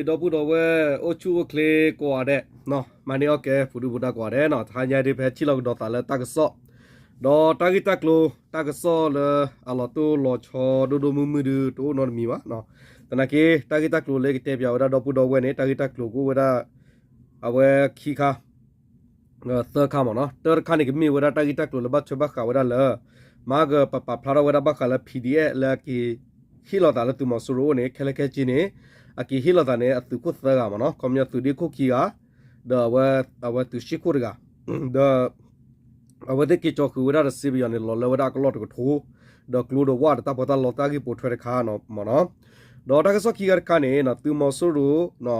ဒီပုၢ်ဒီဝဲၢ် အိၣ်ဆူၣ်အိၣ်ချ့ကိးဂၤဒဲး, မၤန့ၢ်အီၣ်ကဲ ပူၤဒုၣ်ပူၤဒါကိးဂၤဒဲးနီၤ, တဟါညါဒ်ဖဲထံၣ်လိာ်ကဒီးသးလၢတၢ်ကစီၣ်, ဒီးတၢ်ဂ့ၢ်တၢ်ကျိၤ တၢ်ကစီၣ်လၢအလီၤတိၢ်လီၤဆီဒိၣ်ဒိၣ်မုၢ်မုၢ်ဒုး တအိၣ်နီတမံၤဘၣ်နီၤ. သနာ်က့ တၢ်ဂ့ၢ်တၢ်ကျိၤလၢကတဲပၠးဝဲဒၣ်ဒီပုၢ်ဒီဝဲၢ်န့ၣ် တၢ်ဂ့ၢ်တၢ်ကျိၤကအိၣ်ဝဲဒၣ် အဝဲခံခါ သၢခါမ့ၢ်နီၤ. တၢတခါန့ၣ် ကမ့ၢ်ဝဲဒၣ်တၢ်ဂ့ၢ်တၢ်ကျိၤလၢဘၣ်ထွဲဘၣ်ဃးဝဲဒၣ်လၢ မဟါကပပာ်ဖျါထီၣ်ဝဲဒၣ်ဘၣ်ဃးလၢ P D F လၢအက့ၤဟ့ၣ်လီၤသးလၢသုးမီၤစိရိၤအအိၣ်န့ၣ် ခဲလၢာ်ခဲဆ့န့ၣ် အက့ၤဟ့ၣ်လီၤသးန့ၣ် အသုးခိၣ်သၢဂၤမ့ၢ်နီၤ, ခီပညီသုးဒ့ခိၣ်ခံဂၤ, ဒီးအဝဲသုးရှ့ခိၣ်တဂၤ, ဒီး အဝဲသ့ၣ်က့ၤကၠီၤဃုာ်ဝဲဒၣ်ဒီးစ့ပယီၤန့ၣ် လီၤလၢဝဲဒၣ်အကလီၢ်တကထိ, ဒီးကျိဒီးဝၣ်ဒီးတၢ်ပီးတၢ်လီတၢ်ဂ့ၢ်ပိာ်ထွဲတခါမ့ၢ်နီၤ. ဒီးတၢ်ကစီၣ်ခံခါတခါန့ၣ် သုးမီၤစိရိၤ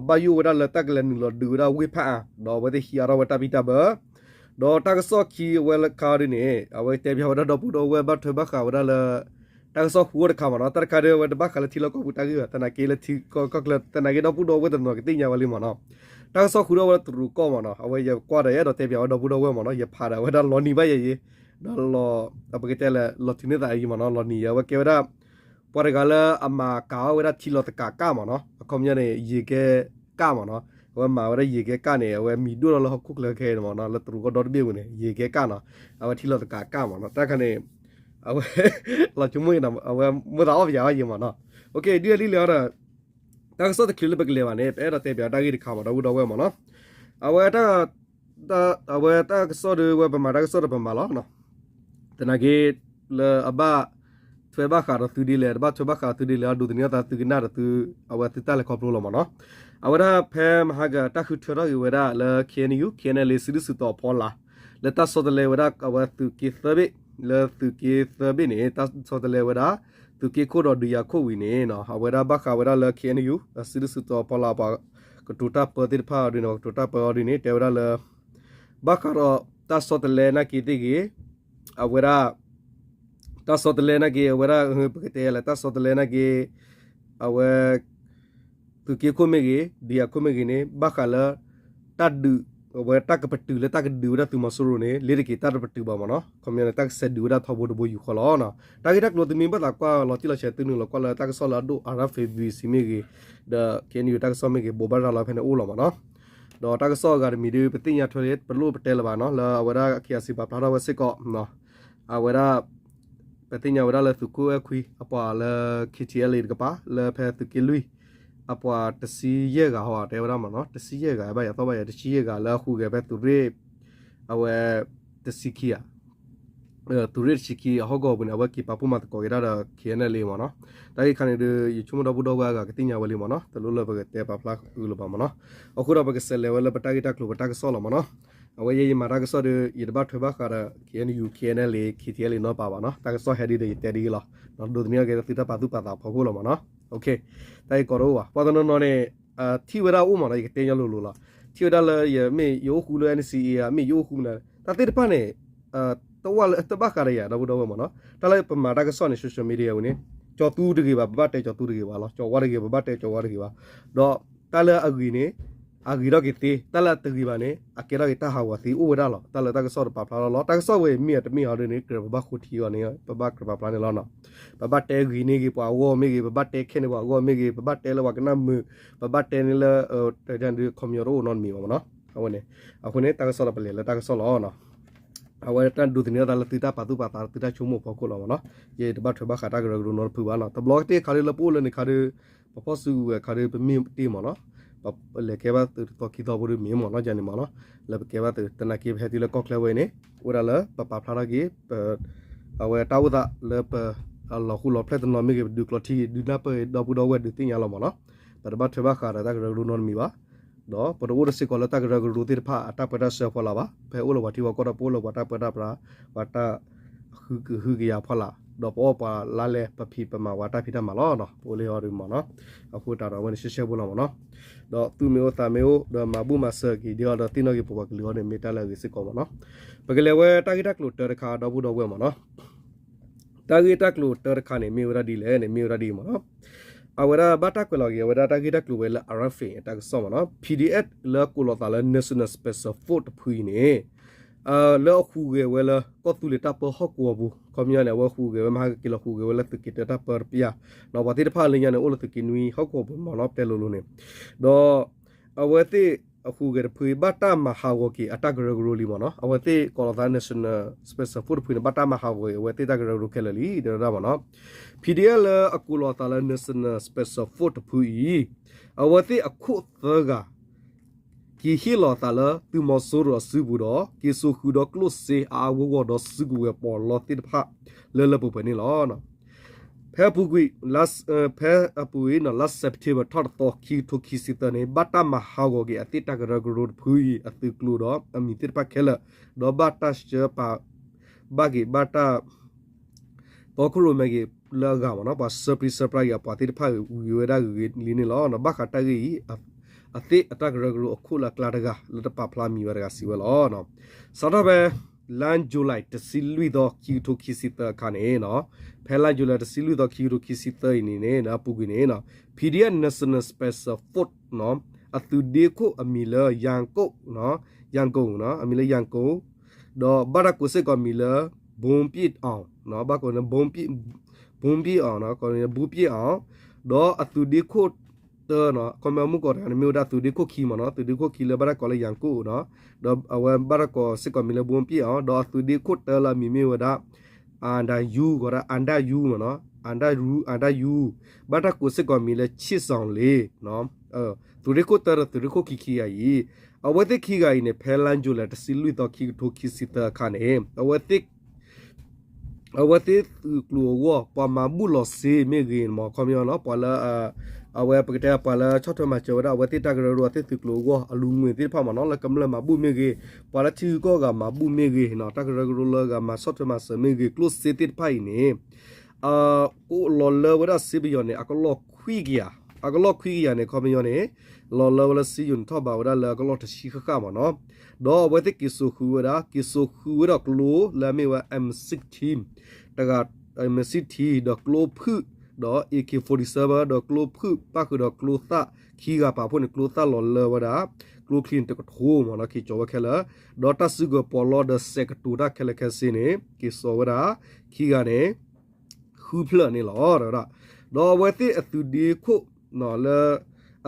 ဘၣ်ယိၣ်ဝဲဒၣ်လၢတၢ်ကလဲၤနုာ်လီၤဒုးဝဲဒၣ်ဝ့ၢ်ဖၣ်အါ, ဒီးအဝဲသ့ၣ်ဟံးအါထီၣ်ဝဲတၢ်ဘံၣ်တၢ်ဘၢ, ဒီးတၢ်ကစီၣ်ခံအဝဲလၢခါဒ်န့ၣ် အဝဲတဲပၠးဝဲဒၣ်ဒီပုၢ်ဒီဝဲၢ်ဘၣ်ထွဲဘၣ်ဃးဝဲဒၣ်လၢ တၢ်ကစီၣ်ဃုအိၣ်တခါမ့ၢ်နီၤ, တၢ်တခါဒ်အဝဲတဘၣ်ဃးလၢထံလီၢ်ကီၢ်ပူၤတၢ်ဂ့ၢ်ဘၣ်, သနာ်က့လၢထံကီၢ်ကီၢ်ချၢ သနာ်က့ဒီပုၢ်ဒီဝဲၢ်တနီၤကသ့ၣ်ညါဝဲလံမ့ၢ်နီၤ. တၢ်ကစီၣ်ဃုထီၣ်ဝဲဒၣ်တရူးကီၢ်မ့ၢ်နီၤ, အဝဲယကွၢ်ဒီးယအဲၣ်ဒိးတဲပၠးဝဲဒီပုၢ်ဒီဝဲၢ်မ့ၢ်နီၤ, ယဖးဒီးအဝဲဒၣ်လီၤနံၤဘၣ်ယဲယဲ, ဒီးလီၤ ပကတဲလဲၣ် လီၤထုးန့ၢ်သးအံၤမ့ၢ်နီၤ, လီၤနံၤယဲ အဝဲကဲဝဲဒၣ် ပှၤတဂၤလၢအမၤကၤအီၣ်ဝဲဒၣ်ထံလီၤသကးကၣ်မ့ၢ်နီၤ, အခီပညီန့ၣ် ယံာ်ကဲကၣ်မ့ၢ်နီၤ, အဝဲမၤဝဲဒၣ်ယံာ်ကဲကၣ်န့ၣ် အဝဲမံၤဒိၣ်ထီၣ်လၢဟီၣ်ခိၣ်ချၢခဲအံၤမ့ၢ်နီၤ, လၢတရူးကီၢ်ဒီတဘ့ၣ်ပူၤန့ၣ် ယံာ်ကဲကၣ်နီၤ, အဝဲထံလီၤသကးကၣ်မ့ၢ်နီၤ, တၢ်ခါန့ၣ် အဝဲ လီၤဆိကမိၣ်အံၤနီၤ, အဝဲမ့ၢ်သးအီၣ်ပယၤအီၣ်ယဲမ့ၢ်နီၤ, ဒ်အလံလံအီၤဒီး တၢ်ကစီၣ်တချုးလၢပကလဲၤဘၣ်န့ၣ် ပအဲၣ်ဒိးတဲပၠးတၢ်ဂ့ၢ်တခါမ့ၢ်ဒီပုၢ်ဒီဝဲၢ်မ့ၢ်နီၤ, အဝဲ အဝဲတၢ်ကစီၣ်ဒီးဝဲပမၤတၢ်ကစီၣ်ဒီးပမၤလီၤ, သနာ်က့ လၢအဘၣ်ထွဲဘၣ်ဃးဒီးသုဒ်လဲၣ် တဘၣ်ထွဲဘၣ်ဃးသုဒ်လဲၣ် အဒိးသန့ၤအသးသုကနၣ်ဒီးသု အဝဲသုတၢ်လဲၤခီဖျိလီၤမ့ၢ်နီၤ, အဝဲဒၣ်ဖဲမဟါကတၢ်ဃုထၢထီၣ်က့ၤဝဲဒၣ်လၢ K N U K N L A စုဒုၣ်စုတီၤအဖီလာ် လၢတၢ်ဆီတလဲဝဲဒၣ်အဝဲသုးက့သၢဘ့ၣ်, လၢသုးက့သၢဘ့ၣ်န့ၣ် တၢ်ဆီတလဲဝဲဒၣ် သုးက့ခိၣ်ဒီးဒုးယၤခိၣ်ဝံၤန့ၣ် အဝဲဒၣ်ဘၣ်ဃးဝဲဒၣ်လၢ K N U အစုဒုၣ်စုတီၤအဖီလာ်ပှၤကတိၤတၢ်ပၢသ့ၣ်တဖၣ်အီၤဒ်န့ၣ် ပှၤကတိၤတၢ်ပၢအီၤဒ်န့ၣ် တဲဝဲဒၣ်လၢ ဘၣ်ဃးဒီးတၢ်ဆီတလဲနာ်က့သ့ၣ်ဂ့ၤ, အဝဲဒၣ် တၢ်ဆီတလဲနာ်က့ အဝဲဒၣ် ပကတဲလဲၣ် တၢ်ဆီတလဲနာ်က့ အဝဲ သုးက့ခိၣ်မ့ၢ်ဂ့ၤ ဒုးယၤခိၣ်မ့ၢ်ဂ့ၤန့ၣ် ဘၣ်ဃးလၢ တၢ်ဒုး အဝဲတၢ်ကပတုာ်လၢတၢ်ကဒုးဝဲဒၣ်သုးမီၤစိရိၤန့ၣ် လ့တက့ၤတၢ်တပတုာ်ဘၣ်မ့ၢ်နီၤ, ခီပညီန့ၣ် တၢ်ကစဲးဒုးဝဲဒၣ်ထီဘိတဘိယူၢ်ဃီလီၤ. တၢ်ဂ့ၢ်တၢ်ကျိၤသုမ့ၢ်ဘၣ်သးကွၢ်လီၤတံၢ်လီၤဆဲးသုနုာ်လီၤကွၢ်လၢတၢ်ကစီၣ်လၢအဒိၣ် R F A B C မ့ၢ်ဂ့ၤ, ဒီး K N U တၢ်ကစီၣ်မ့ၢ်ဂ့ၤ ဘိးဘၣ်ရၤလီၤဖဲန့ၣ်အိၣ်လီၤမ့ၢ်နီၤ, ဒီးတၢ်ကစီၣ်အဂၤတမံၤဒ်ပသ့ၣ်ညါထွဲလၢ ပလိၣ်ပတဲလၢၤဘၣ်နီၤ လၢအဝဲဒၣ် K I C ပာ်ဖျါထီၣ်ဝဲစ့ၢ်ကီး အဝဲဒၣ် ပသ့ၣ်ညါဝဲဒၣ်လၢသုးခိၣ်အဲၣ်ခွံအပှၤလၢ K T L A တကပၤ လၢဖဲသုးက့လွံၢ် အပှၤတဆံယဲၢ်ဂၤဟီ တဲဝဲဒၣ်မ့ၢ်နီၤ တဆံယဲၢ်ဂၤ ဘၣ်ယၤသီၣ်ဘၣ်ယၤ တဆံယဲၢ်ဂၤ လၢအဃုဂဲၤဖဲသုးရ့ၣ် အဝဲ တဆံခံဧါ သုးရ့ၣ်တဆံခံအဟီၣ်ကဝီၤပူၤန့ၣ် အဝဲက့ၤပာ်ဖှိၣ်မၤသကိးက့ၤတၢ်ဒီး K N L A မ့ၢ်နီၤ, တၢ်ဂ့ၢ်ခါန့ၣ်ဒီး ယဆိကမိၣ်ဒီပုၢ်ဒီဝဲၢ်အဂၤကသ့ၣ်ညါဝဲလံမ့ၢ်နီၤ တလိၣ်လၢပကတဲပာ်ဖျါအုးလၢၤဘၣ်မ့ၢ်နီၤ, အဃိဒီးပကစးလဲၤဝဲလၢပတၢ်ဂ့ၢ်တၢ်ကျိၤပတၢ်ကစီၣ်လီၤမ့ၢ်နီၤ, အဝဲယဲယမၤတၢ်ကစီၣ်ဒီး ယတဘၣ်ထွဲဘၣ်ဃးဒီး K N U K N L A K T L A နီတပၤဘၣ်နီၤ တၢ်ကစီၣ်ဟဲဒ်ဒီးယတဲဒ်အံၤလီၤ, ဒိးသန့ၤက့ၤသုတၢ်ပာ်သူၣ်ပာ်သးဖီခိၣ်လီၤမ့ၢ်နီၤ, တၢ်ဂ့ၢ်ကီတအိၣ်ဘၣ် ပှၤတနီၤနီၤန့ၣ် ထံၣ်ဝဲဒၣ်အိၣ်မ့ၢ်နီၤ ယကတဲညီလိၤလိၤလီၤ, ထံၣ်ဝဲဒၣ်လၢယမ့ၢ်ယအိၣ်ဃူလၢ N C A ဧါ မ့ၢ်ယအိၣ်ဃူမနုၤ တၢ်သ့ၣ်တဖၣ်န့ၣ် တဝၢ်လၢတဘၣ်ဃးဒီးယၤ ဒီပုၢ်ဒီဝဲၢ်မ့ၢ်နီၤ, တၢ်လၢပမၤတၢ်ကစီၣ်န့ၣ် social media ဝံၤန့ၣ် ကၠီၤသူတဂ့ၤဘၣ် ပဘၣ်တဲကၠီၤသူတဂ့ၤဘၣ်လီၤ, ကၠီၤဝါတဂ့ၤ ပဘၣ်တဲကၠီၤဝါတဂ့ၤဘၣ်, ဒီးတၢ်လၢအဂ့ၤန့ၣ် အဂ့ၤထီၣ်က့ၤသ့, တၢ်လၢအတဂ့ၤဘၣ်န့ၣ် အကဲထီၣ်က့ၤတၢ်ဟးဂီၤသ့အိၣ်ဝဲဒၣ်လီၤ, တၢ်လၢတၢ်ကစီၣ်တပာ်ဖျါထီၣ်လီၤ, တၢ်ကစီၣ်ဝဲမ့ၢ်အတမ့ၢ်အီၤဒ်န့ၣ် ကြၢးပဘၣ်ဃိထံအီၤန့ၣ် ပဘၣ်ကြၢးပာ်ဖျါန့ၣ်လီၤနီၤ, ပဘၣ်တဲဂ့ၤန့ၢ်ဂ့ၤပှၤအဂီၢ်မ့ၢ်ဂ့ၤ ပဘၣ်တဲခဲန့ၢ်ပှၤအဂီၢ်မ့ၢ်ဂ့ၤ ပဘၣ်တဲလၢပှၤကနၣ်မုာ်, ပဘၣ်တဲန့ၣ်လၢ တဒ်ခီပညီတအိၣ်နီတမံၤဘၣ်မ့ၢ်နီၤ, အဝဲန့ၣ် အဃိန့ၣ် တၢ်ကစီၣ်ဒီးပလဲၤလၢတၢ်ကစီၣ်လီၤနီၤ အဝဲတၢ်ဒိးသန့ၤအသးလၢသုတၢ်ပာ်သူၣ်ပာ်သးသုတၢ်ဆိကမိၣ်အဖီခိၣ်လီၤမ့ၢ်နီၤ, ယတဘၣ်ထွဲဘၣ်ဃးတၢ်ကရၢကရိနီတဖုဘၣ်နီၤ, တဘျီကတ့ၢ်ခါဒ်လၢပအိၣ်လၢန့ၣ်ခါဒ် ပဖီၣ်စုကဝဲၤခါဒ်ပမ့ၢ်တ့ၢ်မ့ၢ်နီၤ, ပလဲၤကဲဘၣ်သုတသီခံသီဖိဒ်မ့ၢ်မ့ၢ်နီၤ ယၤန့ၣ်မ့ၢ်နီၤ, လၢပကဲဘၣ်သု သနာ်က့ပဟဲတုၤလၢကီၢ်ချၢဝဲအံၤန့ၣ် အိၣ်ဒၣ်လၢပပာ်ဖျါထီၣ်က့ၤ အဝဲတၢ်အိၣ်သးလၢပ လီၤဃူလီၤဖျဲၣ်တနီၤမ့ၢ်ဂ့ၤ ပဒုးကျီထံဂ့ၤ ဒုးနၢ်ပၢၢ်ဂ့ၤ ဒီပုၢ်ဒီဝဲၢ်ဒုးသ့ၣ်ညါလီၤမ့ၢ်နီၤ, ပတဘၣ်ထွဲဘၣ်ဃးဒီးတၢ်ကရၢကရိနီတမံၤဘၣ်, ဒီးပတအိၣ်တစ့ၢ်ကီးလၢတၢ်ကရၢကရိသ့ၣ်တဖၣ်အတၢ်ပၢတၢ်ဆှၢဖီလာ်ဘၣ်, ဖဲအိၣ်လၢပှၤထံပှၤကီၢ်ဒီးပအိၣ်လၢပှၤတၢ်ပၢတၢ်ပြး ပှၤတၢ် ဃုကဟုကယာ်ဖီလာ်, ဒီးပအီၣ်ပှၤလါလဲ ပဖံးပမၤဝဲတၢ်ဖံးတၢ်မၤလီၤနီၤ, ပအိၣ်လၢအီၤဒ်မ့ၢ်နီၤ, အဃိသတးဒီးအဝဲန့ၣ်ရှဲရှဲဖိလီၤမ့ၢ်နီၤ, ဒီးသူၣ်မ့ၢ်အိၣ်သးမ့ၢ်အိၣ် ဒီးမၤဘူၣ်မၤစၢၤက့ၤဒ်အီၤဒီးသ့ၣ်နီၣ်က့ၤပပှၤကလုာ်အီၤန့ၣ် မ့ၢ်တၢ်လၢအဂ့ၤစ့ၢ်ကီးမ့ၢ်နီၤ, ပကလဲၤဝဲတၢ်ဂ့ၢ်တၢ်ကျိၤတၢတခါ ဒီပုၢ်ဒီဝဲၢ်မ့ၢ်နီၤ တၢ်ဂ့ၢ်တၢ်ကျိၤတၢတခါန့ၣ် မ့ၢ်ဝဲဒၣ်ဒ်လဲၣ်န့ၣ် မ့ၢ်ဝဲဒၣ်ဒ်အံၤမ့ၢ်နီၤ, အဝဲဒၣ်ဘၣ်တၢ်ကွဲးလီၤက့ၤ အဝဲဒၣ်တၢ်ဂ့ၢ်တၢ်ကျိၤဝဲလၢ R F A တၢ်ကစီၣ်မ့ၢ်နီၤ, P D F လၢကိးလီၤသးလၢ National Special Force တဖုအံၤန့ၣ်, လၢအဟူးဂဲၤဝဲလၢကီၢ်သူလ့ၤတၢ်ပၢဟီၣ်ကဝီၤပူၤ ခီပညီန့ၣ် အဝဲဟူးဂဲၤဝဲမဟါကက့ၤလီၤဟူးဂဲၤဝဲလၢသုးက့တၢတၢ်ပၢတပျၢ်, ပှၤသ့ၣ်တဖၣ်လၢညါန့ၣ် အိၣ်လၢသုးက့နွံဟီၣ်ကဝီၤပူၤမ့ၢ်နီၤ ပတဲလိၤလိၤန့ၣ်, ဒီး အဝဲသ့ၣ်အဟူးဂဲၤတဖုအံၤ ဘၣ်တၢ်မၤဟးဂီၤက့ၤအတၢ်ကရၢကရိလံမ့ၢ်နီၤ, အဝဲသ့ၣ်ကိးလီၤသး National Special Force တဖုန့ၣ် ဘၣ်တၢ်မၤဟးဂီၤက့ၤ အဝဲသ့ၣ်တၢ်ကရၢကရိခဲလၢာ်လံ တဲဝဲဒၣ်မ့ၢ်နီၤ, PDF လၢအကိးလီၤသးလၢ National Special Force တဖုအံၤ အဝဲသ့ၣ်အခိၣ်သၢဂၤ က့ၤဟ့ၣ်လီၤသးလၢသုးမီၤစိရိၤအစုပူၤဒီး က့ၤစိာ်ဃုာ်ဒီးကျိၣ်စ့အါအါဂီၢ်ဂီၢ်ဒီးစုကဝဲၤပီးလီသ့ၣ်တဖၣ် လၢလၢပှဲၤပှဲၤန့ၣ်လီၤ. ဖဲအပူၤကွံာ် ဖဲအပူၤအံၤ လါစဲးပထ့ဘၢၣ်ထီၣ်တသီ ခံကထိခံဆံသၢန့ၣ် ဘၣ်တၢ်မၤဟးဂီၤက့ၤအသ့ၣ်တၢ်ကရၢကရိတဖုအံၤ အသုးကျိၤဒီးအမံၤသ့ၣ်တဖၣ်ခဲလၢာ်, ဒီးဘၣ်တၢ်ဆှၢပာ် ဘၣ်က့ၤဘၣ်တၢ် တီခိၣ်ရိၣ်မဲက့ၤလၢအဂၤမ့ၢ်နီၤ, ပှၤဆှၢပျံၤဆှၢပျါက့ၤအပှၤသ့ၣ်တဖၣ်ဂ့ၤဝဲဒၣ်ဂ့ၤဂ့ၤလံန့ၣ်လီၤ. ဘၣ်ဃးတၢ်ဂ့ၢ်အံၤ အသ့ၣ်အတၢ်ကရၢကရိအခိၣ်လၢအကျါတဂၤ လၢတပာ်ဖျါမံၤဝဲတဂၤစံးဝဲလီၤ. စးထီၣ်ဖဲ လါယူၤလံ တဆံလွံၢ်သီ ခံကထိခံဆံသၢအခါန့ၣ်, ဖဲလါယူၤလံ တဆံလွံၢ်သီ ခံကထိခံဆံသၢအံၤန့ၣ်န့ၣ် အပူၤကွံာ်န့ၣ် PDF National Special Force အသုးဒ့ခိၣ်အမံၤလၢ ယၣ်ကိၣ်, ယၣ်ကိၣ်, အမံၤလၢယၣ်ကိၣ်, ဒီးဘၣ်တၢ်ကိးစ့ၢ်ကီးမံၤလၢ ဘိပံၣ်အီၣ်, ဘၣ်ကိးန့ၣ် ဘိပံၣ်အီၣ်, ကိးန့ၣ် ဘိပံၣ်အီၣ်, ဒီးအသုးဒ့ခိၣ်တၢ, ခီမီမုၢ်ကီးတဂၤန့ၣ် မ့ၢ်ဝဲဒၣ်သုးဒ့ခိၣ်ခံမ့ၢ်နီၤ, သုးဒ့ခိၣ်ခံလၢဘၣ်တၢ်ကိးလၢယၣ်ကိၣ်နီၤ, ဒီးအဝဲဘၣ်တၢ်ကိးစ့ၢ်ကီးမံၤလၢဘိပံၣ်အီၣ်, ဒီးအသုးဒ့ခိၣ်တၢလၢအမံၤမ့ၢ်ဝဲဒၣ် အၣ်ဒၣ်ယူ, ကိးဒၣ်အၣ်ဒၣ်ယူမ့ၢ်နီၤ, အၣ်ဒၣ်ယူ, အၣ်ဒၣ်ယူ, ဘၣ်တၢ်ကိးစ့ၢ်ကီးမံၤလၢ ဆ့ၣ်စီၣ်လ့ သုးရ့ၣ်ခိၣ်တၢဒီးသုးရ့ၣ်ခိၣ်ခံခံဂၤအံၤ, အဝဲသ့ၣ်ခံဂၤအံၤန့ၣ် ဖဲလါယူၤလံ တဆံလွံၢ်သီ ခံကထိခံဆံသၢအခါန့ၣ် အဝဲသ့ၣ် အဝဲသ့ၣ်သုးကျိၤအဂီၢ် ပှၤမၤဘူၣ်လီၤစ့မ့ၢ်ဂ့ၤမ့ၢ် ခီပညီနီၤ, ပှၤလၢ အဝဲပကတဲပှၤလၢဆီၣ်ထွဲမၤစၢၤဝဲဒၣ် အဝဲသ့ၣ်တၢ်ကရၢကရိအဝဲသ့ၣ်သုးကျိၤအဂီၢ် အလူၤငွေသ့ၣ်တဖၣ်မ့ၢ်နီၤ, လၢကမျၢၢ်မၤဘူၣ်မ့ၢ်ဂ့ၤ, ပှၤလၢထံဂုၤကီၢ်ဂၤမၤဘူၣ်မ့ၢ်ဂ့ၤနီၤ, တၢ်ကရၢကရိလၢအဂၤမၤဆီၣ်ထွဲမၤစၢၤမ့ၢ်ဂ့ၤ, ကျိၣ်စ့သ့ၣ်တဖၣ်အံၤန့ၣ် အအိၣ်လီၤလၢဝဲဒၣ်စ့ပယီၤန့ၣ် အကလီၢ်ခွံကယၤ, အကလီၢ်ခွံကယၤန့ၣ် ခီပညီန့ၣ် လီၤလၢဝဲလၢစ့ယိၤန့ၣ်ထီၣ်ဘးဝဲဒၣ်လၢအကလီၢ်တဆံဃၣ်ဃၣ်မ့ၢ်နီၤ, ဒီးအဝဲသ့ၣ်က့ၤစိာ်ဃုာ်ဝဲဒၣ်, က့ၤစိာ်ဃုာ်ဝဲဒၣ်ကျိလၢအမ့ၢ်ဝဲ M sixteen တဂၤ, M sixteen ဒီးကျိဖုၣ်, ဒီး AK forty-seven ဒီးကျိဖုၣ် ပၣ်ဃုာ်ဒီးကျိသၣ်ခံဂၤပာ်ဖှိၣ်န့ၣ် ကျိသၣ်လီၤလၢဝဲဒၣ် ကျိချံန့ၣ်တကထိမ့ၢ်နီၤ, က့ၤကၠီၤဝဲခဲလၢာ်, ဒီးတၢ်စုကဝဲၤပီးလီဒီးစဲးကတိၤတၢ်ခဲလၢာ်ခဲဆ့န့ၣ် က့ၤစိာ်ဝဲဒၣ်ခံဂၤန့ၣ် ဃုဖျၢၣ်န့ၣ်လီၤ. ဒီးအဝဲသ့ၣ်အသုးဒ့ခိၣ် လၢ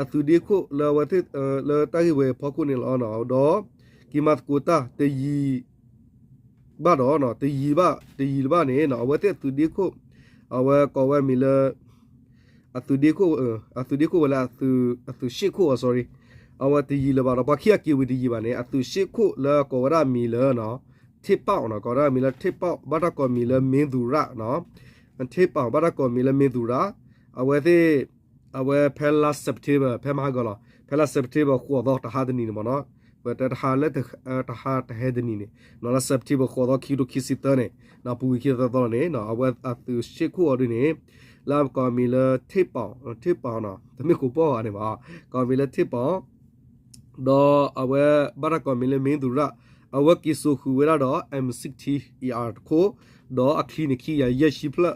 အသုးဒ့ခိၣ်လၢအဝဲသ့ၣ် လၢတၢ်ဂ့ၢ်ဝဲအဖီခိၣ်န့ၣ်လီၤ. ဒီးက့ၤမၤသကိးတၢ်တယံာ်ဘၣ်ဒီး တယံာ်ဘၣ် တယံာ်တဘၣ်န့ၣ် အဝဲသ့ၣ်အသုးဒ့ခိၣ် အဝဲကိးဝဲမံၤလၢ အသုးဒ့ခိၣ် အသုးဒ့ခိၣ်ဝဲလၢ အသုးရှ့ၣ်ခိၣ် sorry အဝဲတယံာ်လၢၤဘၣ်ဒီး ပှၤခံဂၤက့ၤဝံၤတယံာ်ဘၣ်န့ၣ် အသုးရှ့ၣ်ခိၣ်လၢကိးဝဲဒၣ်မံၤလၢ ထ့ၣ်ပီၣ်နီၤ, ကိးဝဲဒၣ်မံၤလၢထ့ၣ်ပီၣ် ဘၣ်တၢ်ကိးမံၤလၢမ့ၢ်သူရၣ်, ထ့ၣ်ပီၣ် ဘၣ်တၢ်ကိးမံၤလၢမ့ၢ်သူရၣ်, အဝဲသ့ၣ် အဝဲဖဲလါ September ဖဲမဟါဂီၤလီၤ, ဖဲလါ September ဃိးသီ တဟါတနံၤန့ၣ်မ့ၢ်နီၤ, ပတဟါလၢ တဟါတဟဲတနံၤန့ၣ် လါ September ဃိးသီ ခံကထိခံဆံသၢန့ၣ် ပူၤကွံာ်ခံသီသီန့ၣ် အဝဲအသုးရှ့ၣ်ခိၣ်အီၤဒ်န့ၣ် လၢကိးမံၤလၢထ့ၣ်ပီၣ်, ထ့ၣ်ပီၣ်နီၤ, တမ့ၢ်ကိးပီၣ်ဧါန့ၣ်ဘၣ်, ကိးမံၤလၢထ့ၣ်ပီၣ် ဒီးအဝဲဘၣ်တၢ်ကိးမံၤလၢမ့ၢ်သူရၣ်, အဝဲက့ၤစိာ်ဃုာ်ဝဲဒၣ်ဒီး M sixteen အံၤအတခိၣ်, ဒီးအချံန့ၣ်ခံကယၤယဲၢ်ဆံဖျၢၣ်,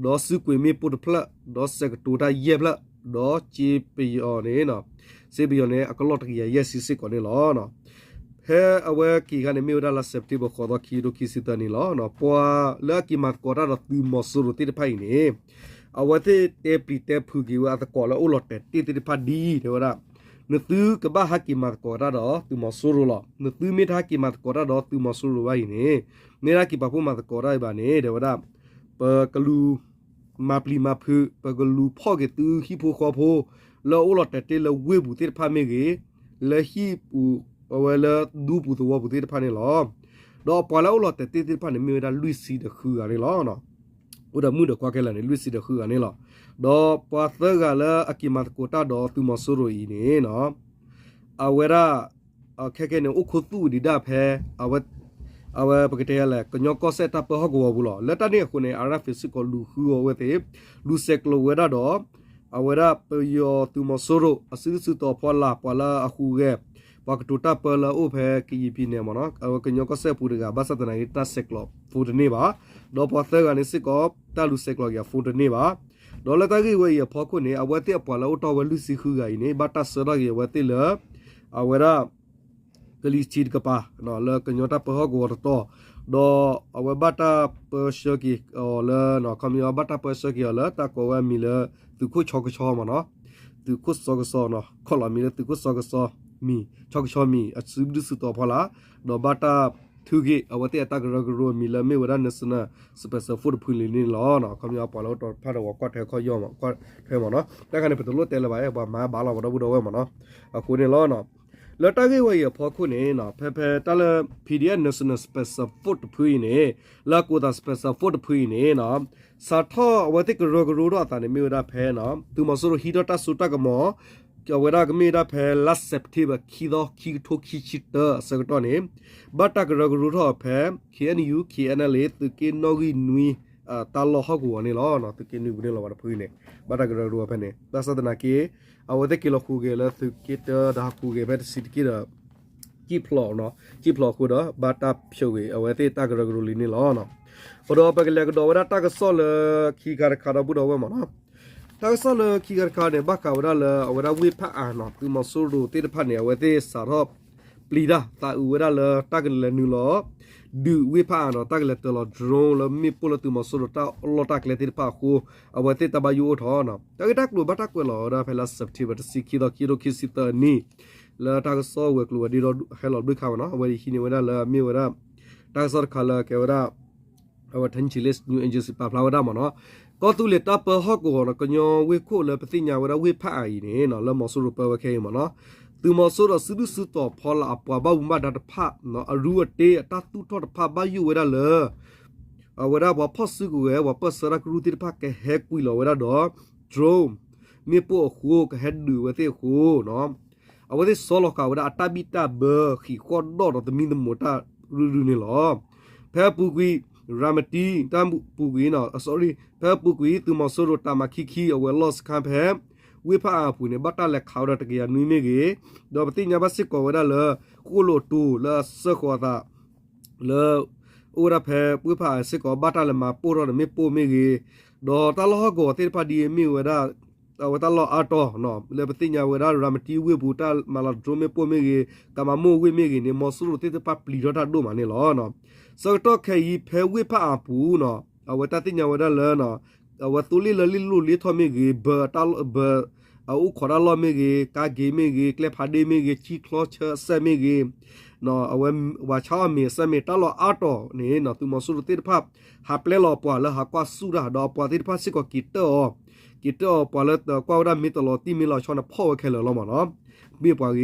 ဒီးစုကွံာ်မ့ၣ်ပိၢ်တဖျၢၣ်, ဒီးစဲးကတိၤတၢ်ယဲၢ်ဖျၢၣ်, ဒီးစ့ပယီၤန့ၣ်, စ့ပယီၤန့ၣ် အကလီၢ်တကယၤယဲၢ်ဆံစ့ၢ်ကီးန့ၣ်လီၤ. ဖဲအဝဲက့ၤခါန့ၣ် မ့ၢ်ဝဲဒၣ်လါ September ဃိးသီ ခံကထိခံဆံသၢန့ၣ်လီၤ. ပှၤလၢအက့ၤမၤသကိးတၢ်ဒီးသုးမီၤစိရိၤသ့ၣ်တဖၣ်အံၤန့ၣ် အဝဲသ့ၣ်တဲပျံၤတဲဖုးက့ၤဝဲအသကိးလၢအိၣ်လီၤတဲာ်တ့ၢ်သ့ၣ်တဖၣ်ဒ်အံၤ တဲဝဲဒၣ်, နသုကဘၣ်ဟဲက့ၤမၤသကိးတၢ်ဒီးသုးမီၤစိရိၤလီၤ. နသုမ့ၢ်တဟဲက့ၤမၤသကိးတၢ်ဒီးသုးမီၤစိရိၤဘၣ်အံၤန့ၣ်, မ့ၢ်တဟဲက့ၤပာ်ဖှိၣ်မၤသကိးတၢ်အံၤဘၣ်န့ၣ် တဲဝဲဒၣ်, ပကလူၤ မၤပျံၤမၤဖုး, ပကလူၤဖီၣ်က့ၤသုဟံၣ်ဖိဃီဖိ လၢအအိၣ်လီၤတဲာ်တ့ၢ်လၢဝ့ၢ်ပူၤသ့ၣ်တဖၣ်မ့ၢ်ဂ့ၤ, လၢဟံၣ်ပူၤ, အဝဲလၢဒူပူၤသဝီပူၤသ့ၣ်တဖၣ်န့ၣ်လီၤ. ဒီးပှၤလၢအအိၣ်လီၤတဲာ်တ့ၢ်သ့ၣ်တဖၣ်န့ၣ် မ့ၢ်ဝဲဒၣ်လွံၢ်ဆံဒီးဃုဂၤန့ၣ်လီၤ. အိၣ်ဒီးမုၣ်ဒီးခွါခဲလၢာ်န့ၣ် လွံၢ်ဆံဒီးဃုဂၤန့ၣ်လီၤ. ဒီးပှၤသၢဂၤလၢအက့ၤမၤသကိးတၢ်ဒီးသုးမီၤစိရိၤအံၤန့ၣ် အဝဲဒၣ် ခဲကဲန့ၣ် အိၣ်ခိးသူၣ်ဝံၤဒံးဒၣ်ဖဲ အဝဲပကတဲလဲၣ် ကညီကီၢ်စဲၣ်တၢ်ပၢဟီၣ်ကဝီၤပူၤလီၤ. လၢတၢ်န့ၣ်အဃိန့ၣ် အရၣ်ဖ့းစ့ၢ်ကီးလူၤဃုအီၤဝဲသ့ၣ်, လူၤဆဲးကျိးဝဲဒၣ်ဒီး အဝဲဒၣ်ပယီၤသုးမီၤစိရိၤ အစုဒုၣ်စုတီၤဖီလာ် ပှၤလၢအဟူးဂဲၤ ပှၤကတိၤတၢ်ပၢလၢအအိၣ်ဖဲကယံာ်ပံၤနဲၣ်မ့ၢ်နီၤ အဝဲကညီကီၢ်စဲၣ်ပူၤတဂၤ ဘၣ်ဆၣ်သနာ်က့ တၢ်ဆဲးကျိး phone တန့ၢ်ဘၣ်. ဒီးပှၤသၢဂၤန့ၣ်စ့ၢ်ကီး တၢ်လူၤဆဲးကျိးက့ၤအ phone တန့ၢ်ဘၣ်. ဒီးလၢတၢ်ဂ့ၢ်ဝဲအံၤအဖီခိၣ်န့ၣ် အဝဲသ့ၣ်အပှၤလၢအိၣ်တီၢ်ဝဲလွံၢ်ဆံဃုဂၤအံၤန့ၣ် ဘၣ်တၢ်ဆှၢထီၣ်က့ၤအဝဲသ့ၣ်လၢ အဝဲဒၣ် ကလံၤထံးတကပၤ လၢကညီတၢ်ပၢဟီၣ်ကဝီၤတတီၤ, ဒီးအဝဲဘၣ်တၢ်ပၢဆှၢက့ၤအီၤလၢ ခီပညီဘၣ်တၢ်ပၢဆှၢက့ၤအီၤလၢတၢ်ကိးဝဲအမံၤလၢ သုးခိၣ်ဆီကဆီမ့ၢ်နီၤ, သုးခိၣ်ဆီကဆီနီၤ ခီလီၤမံၤလၢသုးခိၣ်ဆီကဆီမံၤ ဆီကဆီမံၤ အစုဒုၣ်စုတီၤဖီလာ်, ဒီးဘၣ်တၢ်ထုက့ၤအဝဲသ့ၣ်အတၢ်ကရၢကရိအမံၤလၢမ့ၢ်ဝဲဒၣ် National Special Force တဖုလံန့ၣ်လီၤ. ခီပညီပှၤလၢအိၣ်တီဖၣ်ဒီးဝဲကွၢ်ထွဲခီၣ်ယီၢ်မး ကွၢ်ထွဲမ့ၢ်နီၤ, တၢ်ခါန့ၣ် ပတလိၣ်တဲလၢၤဘၣ် ပှၤမၤဘၣ်လီၤ ပဒီပုၢ်ဒီဝဲၢ်မ့ၢ်နီၤ, အဃိန့ၣ်လီၤ. လၢတၢ်ဂ့ၢ်ဝဲအံၤအဖီခိၣ်န့ၣ် ဖဲဖဲတၢ်လၢ P D F National Special Force တဖုအံၤန့ၣ် လၢအကိးသး Special Force တဖုအံၤန့ၣ် စးထီၣ်အဝဲသ့ၣ်ကရၢကရိထီၣ်အသးန့ၣ်မ့ၢ်ဝဲဒၣ်ဖဲ သုးမီၤစိရိၤဟံးထီၣ်တၢ်စိတၢ်ကမီၤ အဝဲဒၣ်ကမ့ၢ်ဝဲဒၣ်ဖဲလါ September ခံသီ ခံကထိခံဆံတၢအဆၢကတီၢ်န့ၣ် ဘၣ်တၢ်ကရၢကရိထီၣ်အီၤဖဲ K N U K N L A သုးက့နီၣ်ဂံၢ်နွံ တၢ်လီၢ်ဟီၣ်ကဝီၤန့ၣ်လီၤ. သုးက့နွံပူၤန့ၣ်လီၤ ပှၤတဖုန့ၣ် ဘၣ်တၢ်ကရၢကရိအီၤဖဲန့ၣ် ဘၣ်ဆၣ်သနာ်က့ အဝဲသ့ၣ်က့ၤလီၤဃုာ်က့ၤလၢသုးက့တၢ ဒီးဟးဃုာ်က့ၤဖဲတဆံးတက့ၢ်ဒီး ကံၣ်ဖျိးနီၤ ကံၣ်ဖျိးအဃိဒီး ဘၣ်တၢ်ဖျိးက့ၤအဝဲသ့ၣ်တၢ်ကရၢကရိလံန့ၣ်လီၤ. ဒီးပကလဲၤကဒီးဝဲဒၣ်တၢ်ကစီၣ်လၢခံခါတခါဒီပုၢ်ဒီဝဲၢ်မ့ၢ်နီၤ, တၢ်ကစီၣ်လၢခံခါတခါန့ၣ် ဘၣ်ဃးဝဲဒၣ်လၢအဝဲဒၣ်ဝ့ၢ်ဖၣ်အၣ်နီၤ သုးမီၤစိရိၤသ့ၣ်တဖၣ်န့ၣ် အဝဲသ့ၣ်စးထီၣ်ပျံၤတၢ်သးအုးဝဲဒၣ်လၢတၢ်ကလဲၤနုာ်လီၤ ဒုးဝ့ၢ်ဖၣ်အၣ်ဒီးတၢ်ကလဲၤတၢၤလီၤ drone လၢမ့ၣ်ပိၢ်လၢသုးမီၤစိရိၤတၢ်လီၢ်တၢ်ကျဲသ့ၣ်တဖၣ်အဃိ အဝဲသ့ၣ်တၢ်ဘၣ်ယိၣ်အိၣ်ထီၣ်နီၤ တၢ်ဂ့ၢ်တၢ်ကျိၤဘၣ်တၢ်ကွဲးလီၤဝဲဒၣ်ဖဲလါ September တဆံခံသီ ခံကထိခံဆံသၢနံၣ် လၢတၢ်ကစီၣ်ဝဲၤကျိၤဝဲၤဒ့ဒီးဟဲလီၤဘျုးခါမ့ၢ်နီၤ အဝဲဟံးန့ၢ်ဝဲဒၣ်လၢအမ့ၢ်ဝဲဒၣ် တၢ်ကစီၣ်တခါလၢကဲဝဲဒၣ် အဝဲ Thain Chin News Agency ပာ်ဖျါဝဲဒၣ်မ့ၢ်နီၤ, ကီၢ်သူလ့ၤတၢ်ပၢဟီၣ်ကဝီၤဒီး ကညီဝ့ၢ်ခိၣ်လၢပသ့ၣ်ညါဝဲဒၣ်ဝ့ၢ်ဖၣ်အၣ်အံၤန့ၣ် လၢမီၤစိရိၤပၢဝဲခဲအံၤမ့ၢ်နီၤ, သုးမီၤစိရိၤစုဒုၣ်စုတီၤဖီလာ်အပှၤဘၣ်မူဘၣ်ဒါတဖၣ် အရူအတ့အတၢ်သူၣ်ထီၣ်တဖၣ်ဘၣ်ယိၣ်ဝဲဒၣ်လၢ အဝဲဒၣ်ပှၤဖီၣ်စုကဝဲၤ ပှၤပၢၢ်ဆၢတၢ်ကရူၢ်သ့ၣ်တဖၣ်ကဟဲကွံာ်လီၤဝဲဒၣ်ဒီး drone မ့ၣ်ပိၢ်အဃိ ကဟဲဒုးဝဲသ့ၣ်အဃိ အဝဲသ့ၣ်ဆီလီၤဃာ်ဝဲဒၣ်အတၢ်ဘံၣ်တၢ်ဘၢ ဃံးဃီၣ်ဒီၣ်ဒီးသမံသမိးတၢ်ရုၢ်ရုၢ်န့ၣ်လီၤ. ဖဲအပူၤကွံာ် ရၤမတံ တၢ်ပူၤကွံာ် sorry ဖဲအပူၤကွံာ် သုးမီၤစိရိၤတၢ်မၤခံခံ အဝဲလီၢ်စခန်းဖဲ ဝ့ၢ်ဖၣ်အၣ်အပူၤန့ၣ် ဘၣ်တၢ်လဲၤခးဝဲဒၣ်တကယၤနွံမ့ၢ်ဂ့ၤ, ဒီးပသ့ၣ်ညါဘၣ်စ့ၢ်ကီးဝဲဒၣ်လၢ ဃိၣ်လိာ်တိၤလၢအစၢဃီၤအသး လၢ အိၣ်ဝဲဒၣ်ဖဲဝ့ၢ်ဖၣ်အၣ်စ့ၢ်ကီး ဘၣ်တၢ်လဲၤမၤပိၢ်ထီၣ်ဒီးမ့ၣ်ပိၢ်မ့ၢ်ဂ့ၤ, ဒီးတၢ်လီၢ်ဟီၣ်ကဝီၤသ့ၣ်တဖၣ်ဒ်အမ့ၢ်ဝဲဒၣ် အဝဲတၢ်လီၢ်အါတီၤ လၢပသ့ၣ်ညါဝဲဒၣ် ရၤမတံဝ့ၢ်ပူၤ တၢ်မၤလီၤ drone မ့ၣ်ပိၢ်မ့ၢ်ဂ့ၤ, ကမၤမိၢ်ဝ့ၢ်မ့ၢ်ဂ့ၤန့ၣ် မီၤစိရိၤသ့ၣ်တဖၣ်ပျံၤထီၣ်တၢ်ဒိၣ်မးန့ၣ်လီၤ. ဆၢကတီၢ်ခဲအံၤ ဖဲဝ့ၢ်ဖၣ်အၣ်ပူၤနီၤ အဝဲတၢ်သ့ၣ်ညါဝဲဒၣ်လၢ အဝဲသိလ့ၣ်လၢလ့ၣ်လိၢ်လ့ၣ်ထီၣ်မ့ၢ်ဂ့ၤ, ဘၢ ဘၢ အအိၣ်ခိးတၢ်လီၢ်မ့ၢ်ဂ့ၤ, ကါဂ့ၤမ့ၢ်ဂ့ၤ, ကျဲဖးဒ့မ့ၢ်ဂ့ၤ, ကၠံချီဆၢအစဲးမ့ၢ်ဂ့ၤ, အဝဲ ဝးဆါအီၣ်မ့ၤအစဲးမ့ၢ် တၢ်လီၢ်အါတီၤန့ၣ် သုးမီၤစိရိၤသ့ၣ်တဖၣ် ဟးပျဲလီၤအပှၤလၢဟးကွၢ်ဆူၣ်တၢ် ဒီးအပှၤသ့ၣ်တဖၣ်စ့ၢ်ကီးက့ၤတၢၢ်အီၤ, က့ၤတၢၢ်အီၤ ပှၤလၢကွၢ်ဝဲဒၣ်မ့ၢ်တလီၤတံၢ်မ့ၢ်လီၤဆီန့ၣ် ဖီၣ်ဝဲခဲလၢာ်လီၤမ့ၢ်နီၤ.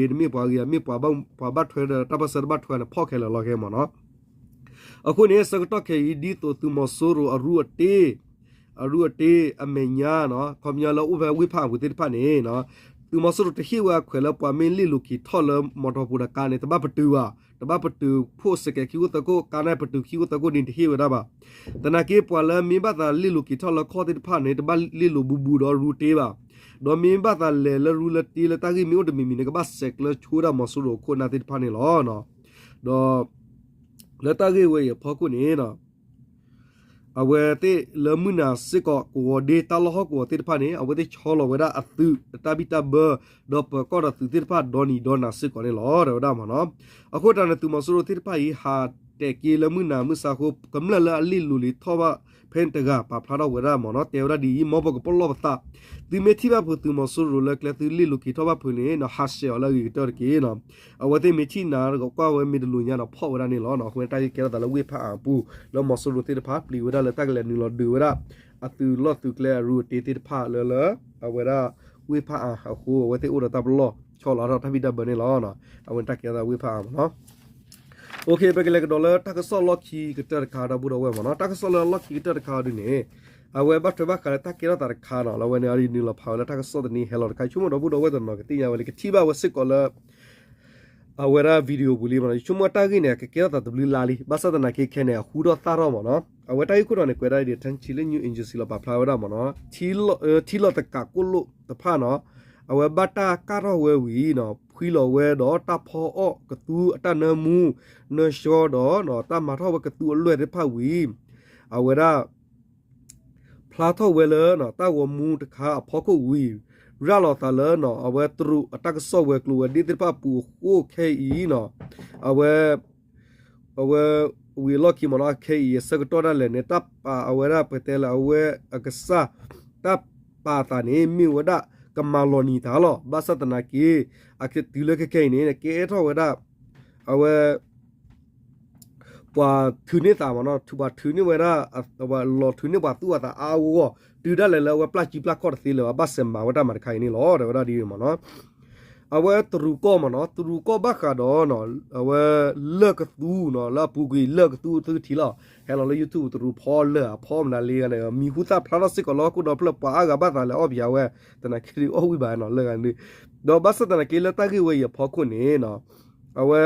မ့ၢ်ပှၤဂ့ၤ တမ့ၢ်ပှၤဂ့ၤ မ့ၢ်ပှၤဘၣ်ထွဲဒီးတၢ်ပၢၢ်ဆၢတဘၣ်ထွဲန့ၣ် ဖီၣ်ခဲလၢာ်လီၤခဲမ့ၢ်နီၤ. အဃိန့ၣ် ဆၢကတီၢ်ခဲအံၤ ဒ်သိးသုးမီၤစိရိၤအရူအတ့ အရူအတ့အမဲာ်ညါနီၤ ခီပညီလၢအိၣ်ဖဲဝ့ၢ်ဖၣ်အပူၤသ့ၣ်တဖၣ်န့ၣ် သုးမီၤစိရိၤတဟ့ၣ်ဝဲအခွဲးလၢပှၤမ့ၢ်လ့ၣ်လိၤက့ၤထီၣ်လၢမီတီပူၤဒီးကါန့ၣ် တဘၣ်ပတုာ်ဘၣ်, တဘၣ်ပတုာ်ဖှိၣ်စဲးကဲးခံခိၣ်သၢခိၣ် ကါန့ၣ်ပတုာ်ခံခိၣ်သၢခိၣ်ဒ်တဟ့ၣ်ဝဲဒၣ်ဘၣ်. သနာ်က့ပှၤလၢမ့ၢ်ဘၣ်သးလ့ၣ်လိၤက့ၤထီၣ်လၢခီၣ်သ့ၣ်တဖၣ်န့ၣ် တဘၣ်လ့ၣ်လိၤဘူးဘူးဒီးရူတ့ဘၣ်. ဒီးမ့ၢ်ဘၣ်သးလဲၤလၢရူလၢတ့လၢတၢ်ဂ့ၢ်မ့ၢ်အိၣ်တမံၤမံၤန့ၣ် ကဘၣ်ဆဲးကျၢဆိဝဲဒၣ်မီၤစိရိၤအခိၣ်အနၢ်သ့ၣ်တဖၣ်န့ၣ်လီၤ. ဒီး လၢတၢ်ဂ့ၢ်ဝဲအံၤအဖီခိၣ်န့ၣ် အဝဲသ့ၣ်လၢမုၢ်နၤစ့ၢ်ကီး ကဝီၤဒ့တၢ်လီၢ်ဟီၣ်ကဝီၤသ့ၣ်တဖၣ်န့ၣ် အဝဲသ့ၣ်ဆီလီၤဝဲဒၣ်အသုးအတၢ်ဘံၣ်တၢ်ဘၢ ဒီးပၢၤကီၢ်ဒီးသုးသ့ၣ်တဖၣ်ဒီနံၤဒီနၤစ့ၢ်ကီးန့ၣ်လီၤ တဲဝဲဒၣ်မ့ၢ်နီၤ. အဃိတၢ်န့ၣ် သုးမီၤစိရိၤသ့ၣ်တဖၣ်အံၤ ဟးတဲာ်က့ၤလၢမုၢ်နၤမုၢ်ဆါအဃိ ကမျၢၢ်လၢအလ့ၣ်လိၤလံထီၣ်ဘၣ်ဖဲန့ၣ်တဂၤ ပာ်ဖျါထီၣ်ဝဲဒၣ်မ့ၢ်နီၤ တဲဝဲဒၣ်ဒ်အံၤ မ်ပကပလီၢ်ပသး သုမ့ၢ်ထံၣ်ဘၣ်ဖုးသုးမီၤစိရိၤလၢကျဲသုလ့ၣ်လိၤက့ၤထီၣ်ဘၣ်ဖုးန့ၣ် ဟးဆှဲးအီၤလၢအဂ့ၤကတၢၢ်တက့ၢ်နီၤ. အဝဲသ့ၣ်မ့ၢ်ထံၣ်နၤဒီးကွၢ်ဝဲမ့ၢ်တလိၤညါဒီးဖီၣ်ဝဲဒၣ်န့ၣ်လီၤ. အဃိန့ၣ်တၢ်ဂ့ၢ်ကဲထီၣ်သးလၢဝ့ၢ်ဖးအါပူၤ လၢမီၤစိရိၤသ့ၣ်တဖၣ် ပျံၤဝဲဒၣ်လၢတၢ်ကလဲၤနုာ်လီၤဒုးဝဲဒၣ် အသုးလီၢ်သုးကျဲအရူအတ့သ့ၣ်တဖၣ်လၢလၢ အဝဲဒၣ် ဝ့ၢ်ဖးအါအဃိ အဝဲသ့ၣ်အိၣ်ဒီးတၢ်ပလီၢ် ဆီလီၤထီၣ်တၢ်ဘံၣ်တၢ်ဘၢန့ၣ်လီၤ. အဝဲန့ၣ်တၢ်ကဲထီၣ်သးဝ့ၢ်ဖးအါမ့ၢ်နီၤ. ပကလဲၤကဒီးလၢတၢ်ကစီၣ်လီၢ်ခံကတၢၢ်တခါ ဒီပုၢ်ဒီဝဲၢ်မ့ၢ်နီၤ. တၢ်ကစီၣ်လၢလီၢ်ခံကတၢၢ်တခါအီၤဒ်န့ၣ် အဝဲဘၣ်ထွဲဘၣ်ဃးလၢတၢ်ကဲထီၣ်သးတခါနီၤ လၢအဝဲန့ၣ်အီၤဒ်နုာ်လီၤဖးဝဲလၢတၢ်ကစီၣ်သန့ဟဲလီၤတခါ ဆိကမိၣ်ဒီပုၢ်ဒီဝဲၢ်တနီၤကသ့ၣ်ညါဝဲလၢကထံၣ်ဘၣ်ဝဲစ့ၢ်ကီးလၢ အဝဲဒၣ် video ပူၤလံမ့ၢ်နီၤ. ယဆိကမိၣ်တၢ်ဂ့ၢ်န့ၣ် ကကဲထီၣ်သးတဘျုးလါလံ ဘၣ်ဆၣ်သနာ်က့ခဲန့ၣ် အဃူထီၣ်သၣ်ထီၣ်မ့ၢ်နီၤ. အဝဲတၢ်ဂ့ၢ်ခိၣ်တီန့ၣ် ကွဲးဒၣ်ဒ် Thain Chin News Agency လီၤပာ်ဖျါဝဲဒၣ်မ့ၢ်နီၤ. ထံလီၤသကးကိၣ်လိၣ်တဖၣ်နီၤ အဝဲဘၣ်တၢ်ကၢ်ထီၣ်ဝဲဝံၤနီၤ ဖှံလီၤဝဲဒီးတၢ်ဖီအီၣ်ကသူအတၢ်နၢမူ နၢဆှီဒီး တၢ်မၤထီၣ်ဝဲကသူအလွဲၢ်သ့ၣ်တဖၣ်ဝံၤ အဝဲဒၣ် ဖျါထီၣ်ဝဲလၢ တၢ်ဂီၤမူတခါအဖီခိၣ်ဝံၤ ရၤလီၤသးလၢနီၤ အဝဲတရူးအတၢ်ကစီၣ်ဝဲၤကျိၤဝဲၤဒ့သ့ၣ်တဖၣ်အပူၤအဃိခဲအံၤနီၤ အဝဲ အဝဲ ဝံၤအလီၢ်ခံမ့ၢ်နီၤ ခဲအံၤအဆၢကတီၢ်ဒၣ်လဲာ်န့ၣ် တၢ်ပာ်အဝဲဒၣ်ပတဲလၢအဝဲအကစၢ် တၢ်ပာ်အသးန့ၣ် မ့ၢ်ဝဲဒၣ်ကမၤလီၤနံၤတၢ်လီၤ. ဘၣ်ဆၣ်သနာ်က့ အကတုၤလၢခဲခဲအံၤန့ၣ် ကဲထီၣ်ဝဲဒၣ် အဝဲ ပှၤထုးန့ၢ်သးမ့ၢ်နီၤ ပှၤထုးန့ၢ်ဝဲဒၣ် လီၤထုးန့ၢ်ပှၤသူၣ်ပှၤသးအါအါဂီၢ်ဂီၢ် တုၤဒၣ်လဲာ်လၢအဝဲပျၢ်ကံပျၢ်ခီၣ်တသ့လၢၤဘၣ် ဘၣ်စဲးမၤဝဲတၢ်မၤတခါအံၤန့ၣ်လီၤ တဲဝဲဒၣ်ဒ်အံၤမ့ၢ်နီၤ အဝဲတရူးကီၢ်မ့ၢ်နီၤ တရူးကီၢ်ဘၣ်ဃးဒီး အဝဲလၢၢ်ကသူနီၤ လၢအပူၤကွံာ်လၢၢ်ကသူသုကထံၣ်လီၤ ဟဲလီၤလၢ YouTube တရူးဖီလၢၢ်အဖီမနုၤလံဂၤန့ၣ် မံၤဟူသၣ်ဖျါထီၣ်စ့ၢ်ကီးလၢဟီၣ်ခိၣ်ဒီဖျၢၣ် ပှၤအါဂၤဘၣ်သးလဲၤအီၣ်ပယၤဝဲ သနာ်က့ဒုးအီၣ်ဝံၣ်ဘၣ်နီၤလၢၢ်ဂၤန့ၣ် ဒီးဘၣ်ဆၣ်သနာ်က့လၢတၢ်ဂ့ၢ်ဝဲအံၤအဖီခိၣ်န့ၣ်နီၤ အဝဲ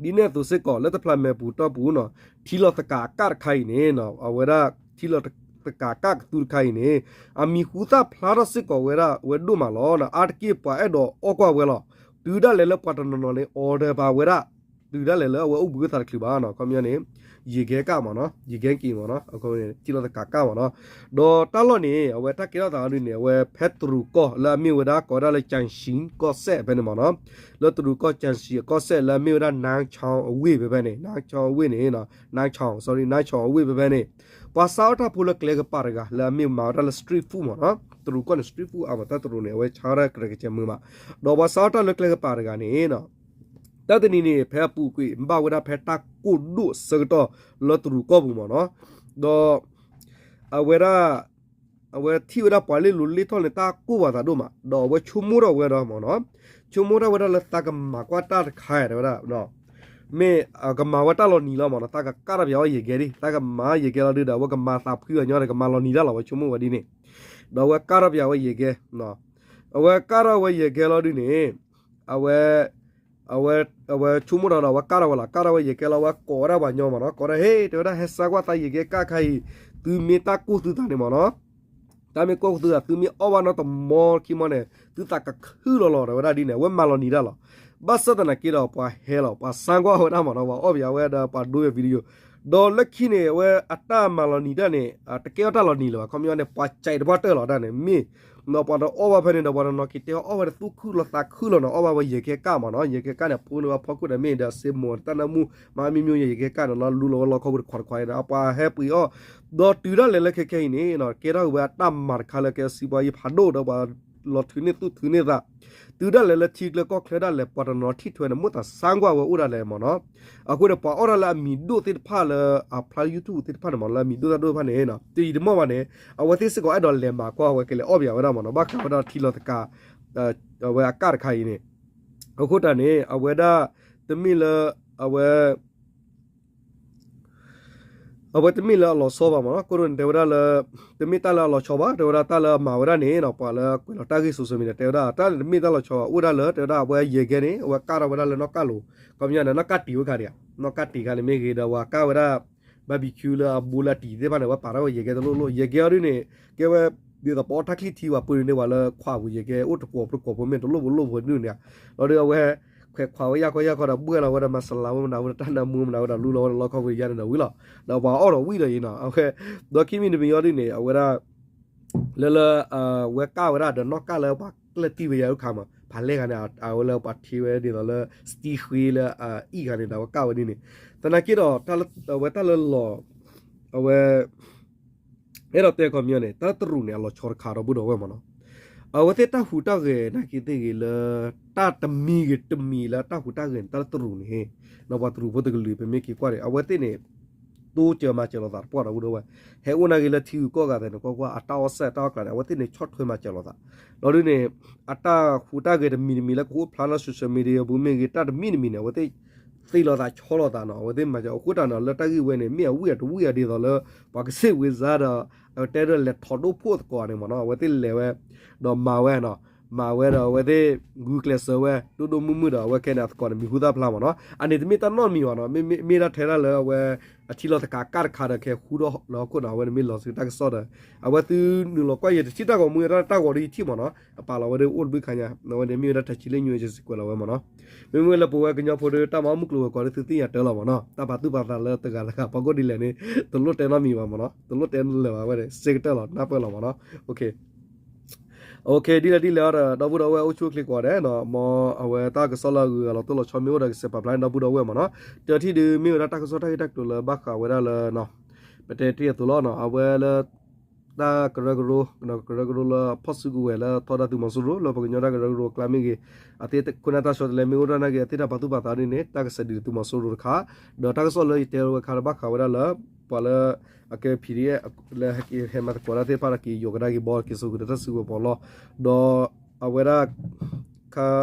ဒ်န့ၣ်အသိးစ့ၢ်ကီး လၢတဖျးမဲာ်ပူၤတီၢ်ပူၤနီၤ ထံလီၤသကၤအကၣ်တခါအံၤန့ၣ်နီၤ အဝဲဒၣ် ထံလီၤသကၤအကၣ်ကသူတခါအံၤန့ၣ် အမံၤဟူသၣ်ဖျါထီၣ်စ့ၢ်ကီးဝဲဒၣ် ဝဲဒိၣ်မးလီၤ. အါတက့ၢ်ပှၤအဲၣ်ဒိးအီၣ်ကွၢ်ဝဲလီၤ. တုၤဒၣ်လဲာ်လၢပှၤတနီၤနီၤန့ၣ် order ပာ်ဝဲဒၣ် တုၤဒၣ်လဲာ်လၢအဝဲအိၣ်ဘှံးသးတချုးဘၣ်နီၤ ခီပညီန့ၣ် ယံာ်ကဲကၣ်မ့ၢ်နီၤ ယံာ်ကဲက့ၤမ့ၢ်နီၤ ထံလီၤသကၤကၣ်မ့ၢ်နီၤ ဒီးတၢ်လီၢ်န့ၣ် အဝဲတၢ်ကဲထီၣ်သးအီၤဒ်န့ၣ် အဝဲဖဲတရူးကီၢ်လၢအမ့ၢ်ဝဲဒၣ်ကိးဝဲဒၣ်လၢ ကၠၣ်ရှံကီၢ်စဲၣ်ဖဲန့ၣ်မ့ၢ်နီၤ လၢတရူးကီၢ် ကၠၣ်ရှံအကီၢ်စဲၣ်လၢအမ့ၢ်ဝဲဒၣ် နါချီအဝ့ၢ်ဖဲဖဲန့ၣ် နါချီအဝ့ၢ်န့ၣ် နါချီ sorry နါချီအဝ့ၢ်ဖဲဖဲန့ၣ် ပှၤဆါအီၣ်တၢ်ဖိလၢကျဲကပၤတဂၤ လၢအမ့ၢ်မၤဝဲဒၣ်လၢ street food မ့ၢ်နီၤ တရူးကီၢ်န့ၣ် street food အါမး တၢ်တရူးန့ၣ် အဝဲဆါအီၣ်တၢ်ကရဲကစဲးမုာ်မး ဒီးပှၤဆါအီၣ်တၢ်လၢကျဲကပၤတဂၤန့ၣ် တၢ်တနံၤန့ၣ် ဖဲအပူၤကွံာ် ဘၣ်ဝဲဒၣ်ဖဲတၢ်ကိၢ်ဒိၣ်အဆၢကတီၢ်လၢတရူးကီၢ်ပူၤမ့ၢ်နီၤ ဒီး အဝဲဒၣ် အဝဲထံၣ်ဝဲဒၣ်ပှၤလ့ၣ်လိၤလ့ၣ်ထီၣ်န့ၣ် တၢ်ကိၢ်ဘၣ်သးဒိၣ်မး ဒီးအဝဲဆိကမိၣ်ထီၣ်ဝဲဒီးမ့ၢ်နီၤ ဆိကမိၣ်ထီၣ်ဝဲဒၣ်လၢသးကမၤကွၢ်တၢ်တခါတဲဝဲဒၣ် မ့ၢ်ကမၤဝဲတၢ်လီၤနံၤလီၤမ့ၢ်နီၤ သးကကၣ်ထီၣ်ပယၤဝဲယဲၢ်ကဲဒ် သးကမၤယဲၢ်ကဲလီၤဒုးဒီး အဝဲကမၤသးဖှံအီၤညီဒီး ကမၤလီၤနံၤတၢ်လီၤ အဝဲဆိကမိၣ်ဝဲဒ်န့ၣ် ဒီးအဝဲကၣ်ထီၣ်ပယၤဝဲယဲၢ်ကဲ အဝဲကၣ်ထီၣ်ဝဲယဲၢ်ကဲလီၤဒုးန့ၣ် အဝဲ အဝဲ အဝဲဆိကမိၣ်ဒီး အဝဲကၣ်ထီၣ်ဝဲလီၤ ကၣ်ထီၣ်ဝဲယဲၢ်ကဲလီၤ အဝဲကိးဝဲဒၣ်ပှၤညီမ့ၢ်နီၤ ကိးဒၣ် ဟ့ တဲဝဲဒၣ် ဟဲဆါကွၢ်သးယဲၢ်ကဲကၣ်ခါအံၤ သုမ့ၢ်တၢ်ကိၢ်သုသးန့ၣ်မ့ၢ်နီၤ တၢ်မ့ၢ်ကိၢ်သုသး သုမ့ၢ်အီၣ်ဘၣ်နီတမီခံမီန့ၣ် သုသးကခုၣ်လီၤလီၤ တဲဝဲဒၣ်ဒ်န့ၣ် အဝဲမၤလီၤနံၤတၢ်လီၤ ဘၣ်ဆၣ်သနာ်က့ဒီး ပှၤဟဲလီၤ ပှၤဆါကွၢ်ဝဲဒၣ်မ့ၢ်နီၤ ပှၤအီၣ်ပယၤဝဲဒီးပှၤဒိဝဲ video ဒီးလၢခံန့ၣ် အဝဲအတၢ်မၤလီၤနံၤတၢ်န့ၣ် တကဲထီၣ်တၢ်လီၤနံၤလၢၤဘၣ် ခီပညီန့ၣ် ပှၤကဲးတပှၢ်တၢၢ်လီၤတၢ်န့ၣ် မ့ၢ် ပှၤတအီၣ်ဘၣ်ဖဲန့ၣ်ဒီး ပှၤတနီၤက့ၤတဲအီၣ်ဝဲဒီးသူၣ်ခုၣ်လီၤသးခုၣ်လီၤန့ၣ် အီၣ်ဘၣ်ဝဲယဲၢ်ကဲကၣ်မ့ၢ်နီၤ ယဲၢ်ကဲကၣ်န့ၣ် ဖိန့ၢ်ဝဲဖီခိၣ်ဒီးမ့ၢ်ဒီးစ့မိၢ်တၢ်နၢမူ မၤမံၤမံၤယဲၢ်ကဲကၣ်န့ၣ်လီၤ လူလီၤဝဲလီခီပူၤတခွးတခွးအံၤန့ၣ် အပှၤဟဲပှ့ၤအီၣ် ဒီးတုၤဒၣ်လဲာ်လၢခဲခဲအံၤန့ၣ် ကဲထီၣ်ဝဲအတၢ်မၤတခါလၢကဲစံးပှၤယဖးဒိၣ်ဒီးပှၤလီၤထုးန့ၢ်သူၣ်ထုးန့ၢ်သး တုၤဒၣ်လဲာ်လၢထံကျဲကီၢ်ချၢဒၣ်လဲာ် ပှၤတနီၤထံၣ်ထွဲန့ၣ် မိၣ်သးဆါကွၢ်ဝဲအိၣ်ဒၣ်လဲာ်မ့ၢ်နီၤ အဃိန့ၣ် ပှၤအီၣ်ဒၣ်လၢအမံၤဒိၣ်သ့ၣ်တဖၣ်လၢအဖျါ YouTube သ့ၣ်တဖၣ်န့ၣ်မ့ၢ် လၢအမံၤဒိၣ်တၢ်ဒိၣ်တဖၣ်န့ၣ် တယံာ်တမီၢ်ဘၣ်န့ၣ် အဝဲသ့ၣ်စ့ၢ်ကီးအဲၣ်ဒိးလဲၤမၤကွၢ်ဝဲကလဲၤအီၣ်ပယၤဝဲဒၣ်မ့ၢ်နီၤ ဘၣ်ဃးဝဲဒၣ်ထံလီၤသကၤ အဝဲအကၣ်တခါအံၤန့ၣ် အဃိတၢ်န့ၣ် အဝဲဒၣ် တမ့ၢ်လၢ အဝဲ အဝဲတမ့ၢ်လၢအလီၤဆီဘၣ်မ့ၢ်နီၤ ကိးဒိၣ်န့ၣ် တဲဝဲဒၣ်လၢ တမ့ၢ်တၢ်လၢအလီၤဆီဘၣ် တဲဝဲဒၣ်တၢ်လၢအမၤဝဲဒၣ်န့ၣ်နီၤ ပှၤလၢကွဲးလီၤတၢ်ဂ့ၢ် social media တဲဝဲဒၣ် တၢ်န့ၣ်တမ့ၢ်တၢ်လီၤဆီဘၣ် အိၣ်ဒၣ်လၢ တဲဝဲဒၣ်အဝဲယဲၢ်ကဲန့ၣ် အဝဲကၣ်ထီၣ်ဝဲဒၣ်လၢနီၣ်ကၣ်လိၤ ခီပညီန့ၣ် နီၣ်ကၣ်တံာ်ဝဲခါဒံးဧါ နီၣ်ကၣ်တံာ်ခါန့ၣ်မ့ၢ်ဂ့ၤဒီး ပှၤကၣ်ဝဲဒၣ် barbecue လၢအဘူးလၢအတံာ်သ့ၣ်တဖၣ်န့ၣ် အဝဲပာ်ထီၣ်ဝဲယဲၢ်ကဲတလိၣ်လိၣ် ယဲၢ်ကဲအီၤဒ်န့ၣ် ကဲဝဲ ဒ်သိးပအီၣ်တၢ်ချံၣ်ထံ ပှၤပၢန့ၢ်ဝဲလၢခွးပူၤ ယဲၢ်ကဲအိၣ်တကွီၤတကွီၤဖိမ့ၢ်တလိၣ်ဖိလိၣ်ဖိဒ်န့ၣ် လီၤဒုးအဝဲ ခွဲးခွးဝဲယၢ်ခီယၢ်ခီဒီး ဘှဲၣ်လီၤဝဲဒီး မၤစလၤဝဲမနုၤဝဲဒီး တၢ်နၢမူမနုၤဝဲဒီး လူလီၤဝဲဒီးလီခီပူၤယါန့ၣ်ဒီးဝံၤလီၤ. ဒီးပှၤအီၣ်ဒီးဝံၣ်ဒီးအံၤနီၤ အဝဲ ဒီးခံမံၤတမံၤအံၤဒ်န့ၣ် အဝဲဒၣ် လၢလၢ ဝဲကၣ်ဝဲဒၣ်ဒီးနီၣ်ကၣ်လၢပှၤကျၢၢ်တံၢ်ဝဲယါအုၣ်ခါမး ဖးလဲၢ်ဂၤန့ၣ် အဝဲလၢပှၤထံဝဲဒ်သိးလၢ စတံဃ့လၢအအံၣ်ဂၤန့ၣ်ဒီး အဝဲကၣ်ဝဲဒ်န့ၣ် သနာ်က့ဒီး အဝဲတၢ်လၢလီၤ အဝဲ အဲၣ်ဒိးတဲခီပညီန့ၣ် တၢ်တရူးန့ၣ် အလီၤဆီတခါဒီပုၢ်ဒီဝဲၢ်မ့ၢ်နီၤ. အဝဲသ့ၣ်တၢ်ဟူးတၢ်ဂဲၤနာ်က့သ့ၣ်ဂ့ၤလၢ တၢ်တမံၤဂ့ၤတမံၤလၢတၢ်ဟူးတၢ်ဂဲၤန့ၣ် တၢ်တရူးန့ၣ် ဒီးပှၤတရူးဖိတကလုာ် ပမ့ၢ်က့ၤကွၢ်န့ၣ် အဝဲသ့ၣ်န့ၣ် တိစၢၤမၤစၢၤလိာ်သးတပှၢ်ဒီပုၢ်ဒီဝဲၢ် ဟဲအိၣ်နာ်က့လၢထံဂုၤကီၢ်ဂၤသ့ၣ်န့ၣ် ကွၢ်ကွၢ် အတၢ်အီၣ်စဲၣ်တၢ်အီၣ်ကျးန့ၣ် အဝဲသ့ၣ်န့ၣ် ဆီၣ်ထွဲမၤစၢၤလိာ်သး လီၤဒုးန့ၣ် အတၢ်ဟူးတၢ်ဂဲၤတမံၤတမံၤလၢကအိၣ်ဖျါလၢ social media ပူၤမ့ၢ်ဂ့ၤ တၢ်တမံၤတမံၤန့ၣ် အဝဲသ့ၣ် သ့လိာ်သးဆီလိာ်သးနီၤ အဝဲသ့ၣ်မၤစၢၤ အဃိတၢ်န့ၣ် လၢတၢ်ဂ့ၢ်ဝဲန့ၣ် မ့ၢ်အဝံၣ်အတဝံၣ်အဒ်သိးလၢ ပှၤကစ့ၢ်ဝံၤစါဒီး အတဲဒၣ်လဲၤထီၣ်ဒိၣ်ဖှိၣ်သကိးန့ၣ်မ့ၢ်နီၤ အဝဲသ့ၣ်လဲၤဝဲ ဒီးမၤဝဲနီၤ မၤဝဲဒီးအဝဲသ့ၣ် ဂုာ်ကျဲးစၢးဝဲ ဒိၣ်ဒိၣ်မုၢ်မုၢ်ဒီး အဝဲခဲန့ၣ်အသကိးန့ၣ် မံၤဟူသၣ်ဖျါမ့ၢ်နီၤ အန့ၣ်တမ့ၢ်တၢ်နီတမံၤဘၣ်နီၤ မ့ၢ်ဒၣ်ထဲဒၣ်လၢအဝဲ အထံလီၤသကၤကၣ်တခါဒီး ကဲဃူဒီးလၢဟီၣ်ခိၣ်နီၤ အဝဲန့ၣ်မ့ၢ်လီၤဆူတၢ်ကစီၣ်ဒီး အဝဲသုနုာ်လီၤကွၢ်ယဲၢ်တထံၣ်တၢ်ဂီၤမူ တၢ်ဂီၤဒီးယထံၣ်မ့ၢ်နီၤ အပာ်လီၤဝဲဒၣ်အိၣ်တဘျုးခါညါ အဝဲန့ၣ်မ့ၢ်ဝဲဒၣ်တၢ်ဆံးလၢညိၣ် agency ကွဲးလီၤဝဲမ့ၢ်နီၤ မ့မ့ၢ်လၢပဝဲကညီဖိဒီး တၢ်မၤမုၢ်ကျိၤဝဲၤကွာ်ဒီးသုသ့ၣ်ညါတၢ်လီၤမ့ၢ်နီၤ တၢ်ပာ်သူၣ်ပာ်သးလၢတဂၤတဂၤ ပှၤကိးဒ်လဲၣ်န့ၣ် တလိၣ်တဲနီတမံၤဘၣ်မ့ၢ်နီၤ တလိၣ်တဲလၢၤဘၣ်ဝဲန့ၣ် စ့ကတၢၢ်လီၤ နၢ်ပၢၢ်လီၤမ့ၢ်နီၤ ဒ်လဲၣ်ဒ်လဲၣ်အီၤဒီး ဒီပုၢ်ဒီဝဲၢ်အိၣ်ဆူၣ်အိၣ်ချ့ကိးဂၤဒဲးနီၤ, မ်အဝဲတၢ်ကစီၣ်လၢအဂုၤအဂၤလီၤတိၢ်လီၤဆီမ့ၢ်အိၣ်ဒီးကစဲးပာ်ဖျါန့ၣ် ဒီပုၢ်ဒီဝဲၢ်မ့ၢ်နီၤ, တထံၣ်ဒုးမ့ၢ်ဝဲဒၣ်တၢ်ကစီၣ်တၢ်ဂ့ၢ်တၢ်ကျိၤလၢဘၣ်ဃးဝဲဒၣ်လၢ ပတဲတ့ၢ်အသိးလီၤနီၤ, အဝဲလၢ တၢ်ကရၢကရိ, ကရၢကရိလၢဖီၣ်စုကဝဲၤလၢထီဒါသုးမီၤစိရိၤ လၢပှၤကညီတၢ်ကရၢကရိအကျါမ့ၢ်ဂ့ၤ, အသ့ၣ်ခိၣ်နၢ်တၢ်ဆီတလဲမ့ၢ်အိၣ်ဒၣ်နာ်က့ၤ အသ့ၣ်တၢ်ပာ်သူၣ်ပာ်သးဒ်န့ၣ် တၢ်ကစဲးဒုးသုးမီၤစိရိၤတခါ, ဒီးတၢ်ကစီၣ်လၢယတဲဝဲခါတဘၣ်ဃးဝဲဒၣ်လၢ ပှၤလၢ အကဲ PDF လၢဟဲမၤသကိးတၢ်သ့ၣ်တဖၣ်ဒီးက့ၤယိးကဒါက့ၤဘီ က့ၤစိာ်ဃုာ်ဒီးတၢ်စုကဝဲၤပီးလီၤ, ဒီး အဝဲဒၣ်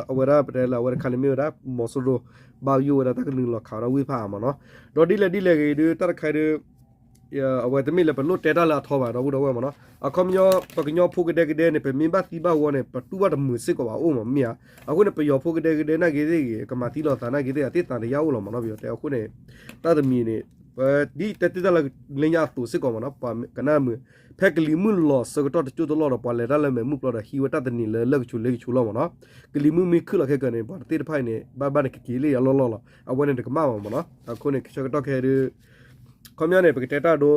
အဝဲဒၣ်ပတဲလၢအဝဲတခါန့ၣ်မ့ၢ်ဝဲဒၣ် မီၤစိရိၤ ဘၣ်ယိၣ်ဝဲဒၣ်တၢ်ကနုာ်လီၤခးဝဲဒၣ်ဝ့ၢ်ဖးအါမ့ၢ်နီၤ, ဒီးဒ်လဲၣ်ဒ်လဲၣ်ဂ့ၤဒုး တၢ်တခါဒုး အဝဲတမ့ၢ်လၢပလိၣ်တဲတၢ်လၢအထီဘၣ် ဒီပုၢ်ဒီဝဲၢ်မ့ၢ်နီၤ, အခီပညီ ပှၤကညီဖိကဒဲကဒဲန့ၣ် ပမ့ၢ်ဘၣ်သံဘၣ်ဝီန့ၣ် ပတူၢ်ဘၣ်တမုာ်စ့ၢ်ကီးဘၣ်အိၣ်မ့ၢ်မ့ၢ်ဧါ, အဃိန့ၣ် ပယီၤဖိကဒဲကဒဲနာ်က့ၤသ့ၣ်ဂ့ၤ ကမၤသံလိာ်သးနာ်က့ၤသ့ၣ် အသ့ၣ်သးတယၢ်အိၣ်လီၤမ့ၢ်နီၤ, ပယီၤတဲအဃိန့ၣ် တၢ်တမံၤန့ၣ် ဒ်တဲတ့ၢ်တၢ်လၢလၢညါအသိးစ့ၢ်ကီးမ့ၢ်နီၤ, ပှၤကနၣ်မုာ် ဖဲကလံၤမုၢ်လီၤဆၢကတီၢ်တကၠိၢ်တလီၢ်ဒီး ပှၤလဲၤတၢ်လၢမဲာ်မုၢ်ပျီဒီး ဟံးဝဲတၢ်တနံၤလၢလၢၢ်ကဆူးလ့ကဆူးလီၤမ့ၢ်နီၤ, ကလံၤမုၢ်မ့ၢ်ခုၣ်လီၤခဲကနံၣ်န့ၣ် ပှၤတသ့ၣ်တဖၣ်အံၤန့ၣ် ဘၣ်ဘၣ်န့ၣ်ကက့ၤလၢယၤလီၢ်လီၢ်လီၤ, အဝဲန့ၣ်တကမၣ်ဘၣ်မ့ၢ်နီၤ, အဃိန့ၣ် ဆၢကတီၢ်ခဲဒုး ခီပညီန့ၣ် ပကတဲတၢ်ဒိ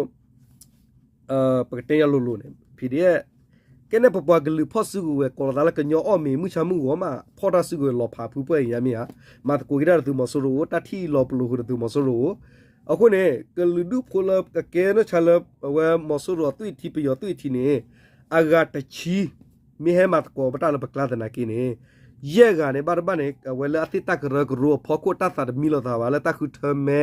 ပကတဲညါလိၤလိၤန့ၣ် PDF ကဲန့ၣ် ပပှၤကလုာ်ဖီၣ်စုကဝဲၤ ကိးလီၤသးလၢကညီအီၣ်မ့ၤ မုၢ်ဆါမုၢ်ဂီၤမး ဖီၣ်တၢ်စုကဝဲၤလီၤဖးဖုပှဲၢ်အံၤညါမ့ၢ်ဧါ, မၤသကိးက့ၤတၢ်ဒီးသုးမီၤစိရိၤအိၣ်, တၢ်ထံၣ်လီၤပလိာ်ဃုာ်ဒီးသုးမီၤစိရိၤအိၣ်, အဃိန့ၣ် ကလုာ်ဒူၣ်ဖိလၢကကဲနီၢ်ဆါလၢ အဝဲမီၤစိရိၤအသွံၣ်ထံ ပယီၤသွံၣ်ထံန့ၣ် အဂၤတဆံ မ့ၢ်ဟဲမၤသကိးပတၢ်လၢပကျါသနာ်က့န့ၣ် ယဲၢ်ဂၤန့ၣ် ဘၣ်တဘၣ်န့ၣ် အဝဲလၢအသ့ၣ်တၢ်ကရၢကရိအဖီခိၣ် တၢ်သးတမံလိာ်သးဘၣ် လၢတၢ်ဃုထၢမဲ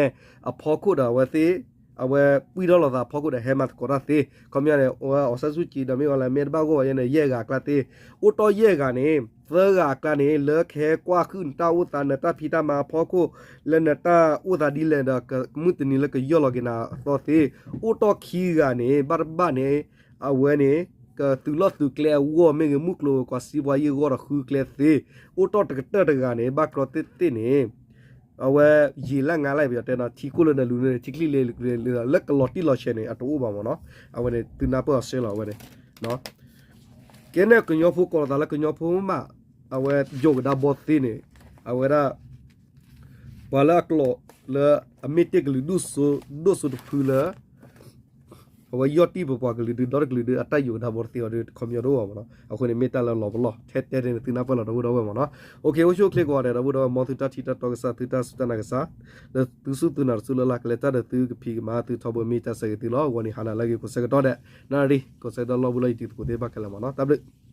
အဖီခိၣ်ဒီးအဝဲသ့ၣ် အဝဲပှံၢ်ထီၣ်လိာ်သးအဖီခိၣ်ဒီး ဟဲမၤသကိးတၢ်သ့, ခီပညီန့ၣ် အဝဲ အောင်ဆန်းစုကြည် ဒီး မ့ၢ်အီၤလၢမ့ၢ်တဘၣ်ဂီၢ်ဘၣ်ယဲန့ၣ် ယဲၢ်ဂၤအကျါသ့, အိၣ်တီၢ်ယဲၢ်ဂၤန့ၣ် သၢဂၤအကျါန့ၣ် လၢကဟဲကွၢ်ဃုာ်နတၢ်အိၣ်သး နတၢ်ဖံးတၢ်မၤအဖီခိၣ် လၢနတၢ်အိၣ်သးဒ်လဲၣ်ဒီး မုၢ်တနံၤလၢကယီၢ်လီၤက့ၤနၤအသီသ့, အိၣ်တီၢ်ခံဂၤန့ၣ် ဘၣ်တဘၣ်န့ၣ် အဝဲန့ၣ် ကသုးလီၢ်သုးကျဲအဂီၢ်မ့ၢ်ဂ့ၤ မုၢ်ကျိၤဝဲၤကွာ်စံးပှၤယ့ၢ်ဂီၢ်ဒီးဃုကျဲသ့, အိၣ်တီၢ်တကတၢၢ်တဂၤန့ၣ် ဘၣ်ကျီသ့ၣ်သ့ၣ်န့ၣ် အဝဲယံာ်လၢငါလၢပယီၤတဲနီၤ ထံကိၢ်လၢနလူၤန့ၣ် ထံချံလၢ လၢကလီၤတံၢ်လီၤဆဲးန့ၣ် အတအိၣ်ဘၣ်မ့ၢ်နီၤ, အဝဲန့ၣ်သုနၢ်ပၢၢ်အီၤစဲလီၤ အဝဲန့ၣ် ကဲန့ၣ်ကညီဖိကိးလီၤသးလၢကညီဖိမး အဝဲယိာ်ကဒါဘီသ့န့ၣ် အဝဲဒၣ် ပှၤလၢအကျိာ်လၢအမ့ၢ်တ့ၢ်ကလုာ်ဒူၣ်စိဒိၣ်စိတဖုလၢ အဝဲယီၢ်တံၢ်ပပှၤကလုာ်ဒုး ဒီတကလုာ်ဒုး အတၢ်ယိာ်ကဒါဘီတသ့အီၤဒုး တခီပညီတအိၣ်ဘၣ်မ့ၢ်နီၤ, အဃိန့ၣ်မ့ၢ်တၢ်လၢလီၤပလီၢ် ထဲတဲန့ၣ်သုနၢ်ပၢၢ်လီၤ ဒီပုၢ်ဒီဝဲၢ်မ့ၢ်နီၤ, အိၣ်ဆူၣ်အိၣ်ချ့ကိးဂၤဒဲး ဒီပုၢ်ဒီဝဲၢ် မ်သုတၢ်ထံၣ်တၢ်တီကစၢ် သုတၢ်စူၢ်တၢ်နာ်ကစၢ် လၢသုစူၢ်သုနာ်တစူၢ်လၢ်လၢ် ကလဲၤတၢ်ဒီးသုကဖံးကမၤသုထီဘိမ့ၢ်တၢ်ဆၢဂ့ၤသုလီၤ, ဂီၤနံၤဟါနၤလၢအဂ့ၤ ကိးဆၢကတီၢ်ဒဲး နၣ်ရံၣ် ကိးဆၢကတီၢ်လီၢ်ဘူးလီၢ်ယတံၤသကိးသ့ၣ်တဖၣ်ခဲလၢာ်မ့ၢ်နီၤ, တၢ်ဘျုး